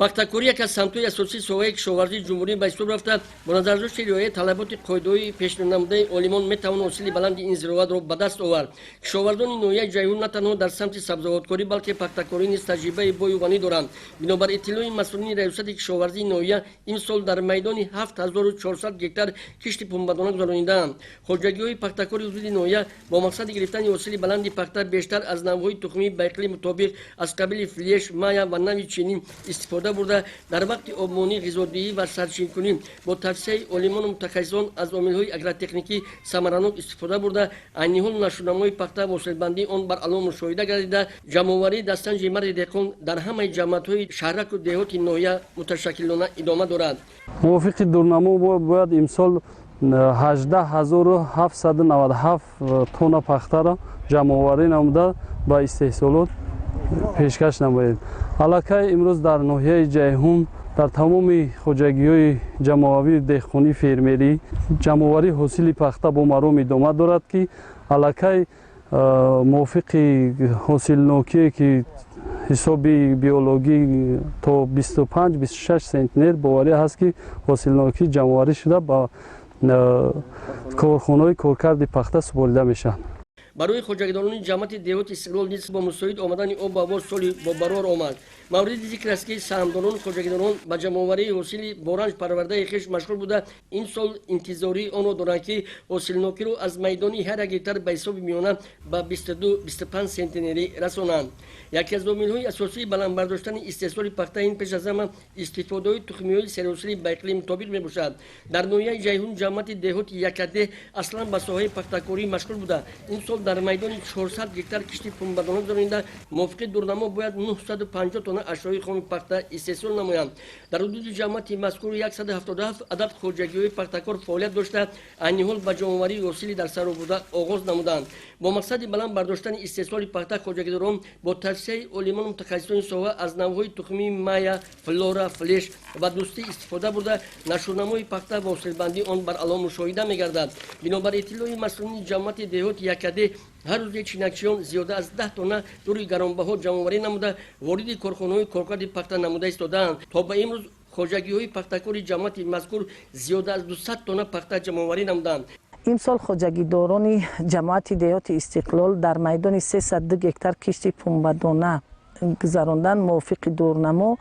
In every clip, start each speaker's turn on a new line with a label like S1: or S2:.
S1: Пахтакорӣ яке аз самтҳои асосии соҳаи кишоварзии ҷумҳурӣ ба ҳисоб рафта, бо назардошти риояи талаботи қоидаҳои пешниҳоднамудаи олимон метавон ҳосили баланди ин зироатро ба даст овард. Кишоварзони ноҳияи Ҷайҳун на танҳо дар самти сабзавоткорӣ, балки пахтакорӣ низ таҷрибаи бою ғанӣ доранд. Бинобар иттилои масъулини раёсати кишоварзии ноҳия, имсол дар майдони 7400 гектар кишти пунбадона гузаронидаанд. Хоҷагиҳои пахтакори ҳудуди ноҳия бо мақсади гирифтани ҳосили баланди пахта бештар аз навъҳои тухмӣ ба иқлим мутобиқ аз қабили флеш, мая ва нави чинӣ истифода бурда, дар вақти обмонӣ, ғизодиҳӣ ва сарчинкунӣ бо тавсияи олимону мутахассисон аз омилҳои агротехникӣ самаранок истифода бурда, айни ҳол нашъунамои пахта ва ҳосилбандии он баръало мушоҳида гардида, ҷамъоварии дастранҷи марди деҳқон дар ҳамаи ҷамъиятҳои шаҳраку деҳоти ноҳия муташаккилона идома дорад.
S2: Мувофиқи дурнамо бояд имсол 18797 тонна пахтаро ҷамъоварӣ намуда ба истеҳсолот пешкаш намоем. Аллакай имрӯз дар ноҳияи Ҷайҳун дар тамоми хоҷагиҳои ҷамоавии деҳқонӣ, фермерӣ ҷамъоварии ҳосили пахта бо маром идома дорад, ки аллакай мувофиқи ҳосилнокие, ки ҳисоби биологӣ то 25-26 сентнер, боварӣ ҳаст, ки ҳосилнокӣ ҷамъоварӣ шуда ба корхонаҳои коркарди пахта супорида мешаванд.
S1: Барои хоҷагидорони ҷамъияти деҳоти Истиқлол низ бо мусоид омадани об ҳаво соли бобарор омад. Мавриди зикр аст, ки саҳмдорону хоҷагидорон ба ҷамъоварии ҳосили боранҷ парвардаи хеш машғул буда, имсол интизории онро доранд, ки ҳосилнокиро аз майдони ҳар як гектар ба ҳисоби миёна ба 22-25 сентнерӣ расонанд. Яке аз омилҳои асосии баланд бардоштани истеҳсоли пахта ин пеш аз ҳама истифодаҳои тухмиҳои серҳосили ба иқлим мутобиқ мебошад. Дар ноҳияи Ҷайҳун ҷамъияти деҳоти Якадеҳ аслан ба соҳаи пахтакорӣ машғул буда, имсол дар майдони 400 гектар кишти пунбадона гузаронида, мувофиқи дурнамо бояд 950 тонна ашёи хоми пахта истеҳсол намоянд. Дар ҳудуди ҷамъияти мазкур 177 адад хоҷагиҳои пахтакор фаъолият дошта, айни ҳол ба ҷамъоварии ҳосили дар сар буда оғоз намуданд. Бо мақсади баланд бардоштани истеҳсоли пахта хоҷагидорон бо тавсияи олимону мутахассисони соҳа аз навъҳои тухмии мая, флора, флеш ва дӯстӣ истифода бурда, нашъунамои пахта ва ҳосилбандии он баръало мушоҳида мегардад. Бинобар иттилои масъулини ҷамъияти деҳоти Якадеҳ, ҳар рӯзе чинакчиён зиёда аз 10 тонна дури гаронбаҳо ҷамъоварӣ намуда, вориди корхонаҳои коркарди пахта намуда истодаанд. То ба имрӯз хоҷагиҳои пахтакори ҷамъияти мазкур зиёда аз 200 тонна пахта ҷамъоварӣ намуданд.
S3: Имсол хоҷагидорони ҷамоати деҳоти Истиқлол дар майдони 302 гектар кишти пунбадона гузарондан, мувофиқи дурнамо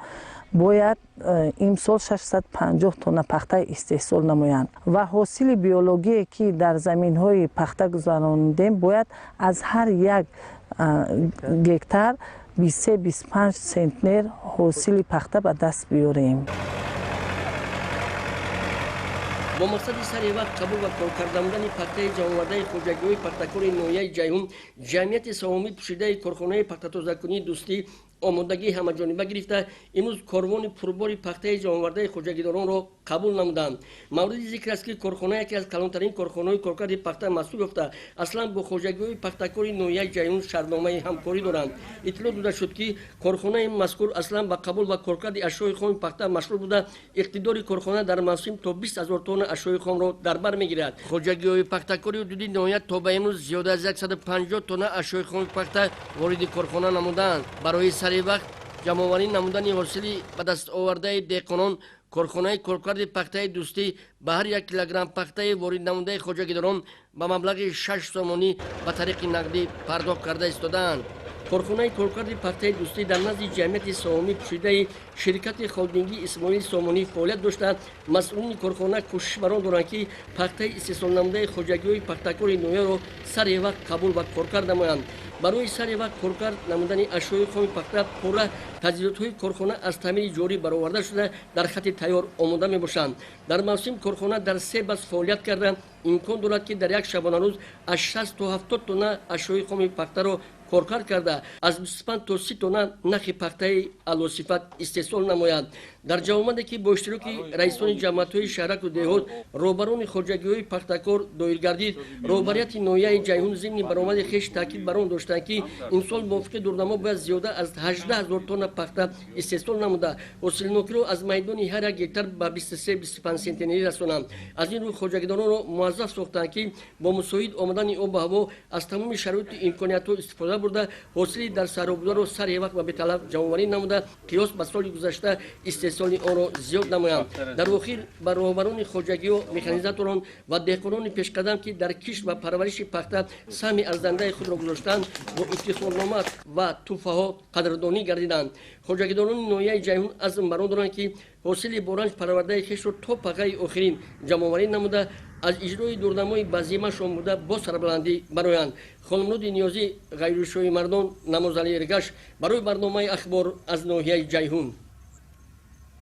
S3: бояд имсол 650 тонна пахта истеҳсол намоянд ва ҳосили биологие, ки дар заминҳои пахта гузаронидем, бояд аз ҳар як гектар 23-25 сентнер ҳосили пахта ба даст биёрем.
S1: Бо мақсади сари вақт қабул ва коркард намудани пахтаи ҷамъовардаи хоҷагиҳои пахтакори ноҳияи Ҷайҳун, ҷамъияти саҳомӣ пӯшидаи корхонаи пахтатозакунии Дӯстӣ омодагии ҳамаҷониба гирифта, имрӯз корвони пурбори пахтаи ҷамъовардаи хоҷагидоронро қабул намуданд. Мавриди зикр аст, ки корхона яке аз калонтарин корхонаҳои коркарди пахта маҳсуб ёфта, аслан бо хоҷагиҳои пахтакори ноҳияи Ҷайҳун шартномаи ҳамкорӣ доранд. Иттилоъ дода шуд, ки корхонаи мазкур аслан ба қабул ва коркарди ашёи хоми пахта машғул буда, иқтидори корхона дар мавсим то 20 000 тонна ашёи хомро дар бар мегирад. Хоҷагиҳои пахтакори ҳудуди ноҳия то ба имрӯз зиёда аз 150 тонна ашёи хоми пахта вориди корхона намудаанд. Барои сари вақт ҷамъоварӣ намудани ҳосили ба даст овардаи деҳқонон, корхонаи коркарди пахтаи Дӯстӣ ба ҳар як килограмм пахтаи ворид намудаи хоҷагидорон ба маблағи 6 сомонӣ ба тариқи нақдӣ пардохт карда истодаанд. Корхонаи коркарди пахтаи Дӯстӣ дар назди ҷамъияти саҳомӣ пӯшидаи ширкати холдингии Исмоили Сомонӣ фаъолият дошта, масъулини корхона кӯшиш бар он доранд, ки пахтаи истеҳсолнамудаи хоҷагиҳои пахтакори ноҳияро сари вақт қабул ва коркард намоянд. Барои сари вақт коркард намудани ашёи хоми пахта пурра таҷҳизотҳои корхона аз таъмири ҷорӣ бароварда шуда, дар хати тайёр омода мебошанд. Дар мавсим корхона дар се бас фаъолият карда, имкон дорад, ки дар як шабонарӯз аз 60 то 70 тонна ашёи хоми пахтаро коркард карда, аз 25 то 30 тонна нахи пахтаи аълосифат истеҳсол намояд. Дар ҷавомаде, ки бо иштироки раисони ҷамъиятҳои шаҳраку деҳот, роҳбарони хоҷагиҳои пахтакор доир гардид, роҳбарияти ноҳияи Ҷайҳун зимни баромади хеш таъкид бар он доштанд, ки имсол мувофиқи дурнамо бояд зиёда аз 18 000 тонна пахта истеҳсол намуда, ҳосилнокиро аз майдони ҳар як гектар ба 23-25 сентнерӣ расонанд. Аз ин рӯй хоҷагидоронро муаззаф сохтанд, ки бо мусоид омадани обу ҳаво аз тамоми шароиту имкониятҳо истифода бурда, ҳосили дар саҳро бударо сари вақт ва беталаф ҷамъоварӣ намуда, қиёс ба соли гузашта истеҳсоли онро зиёд намоянд. Дар охир ба роҳбарони хоҷагиҳо, механизаторон ва деҳқонони пешқадам, ки дар кишт ва парвариши пахта саҳми арзандаи худро гузоштанд, бо ифтихорнома ва тӯҳфаҳо қадрдонӣ гардиданд. Хоҷагидорони ноҳияи Ҷайҳун азм бар он доранд, ки ҳосили боранҷ парвардаи хешро то пағаи охирин ҷамъоварӣ намуда, аз иҷрои дурнамои ба зиммашон буда бо сарбаландӣ бароянд. Хонмуроди Ниёзӣ, Ғайрушои Мардон, Намозали Эргаш барои барномаи «Ахбор» аз ноҳияи Ҷайҳун.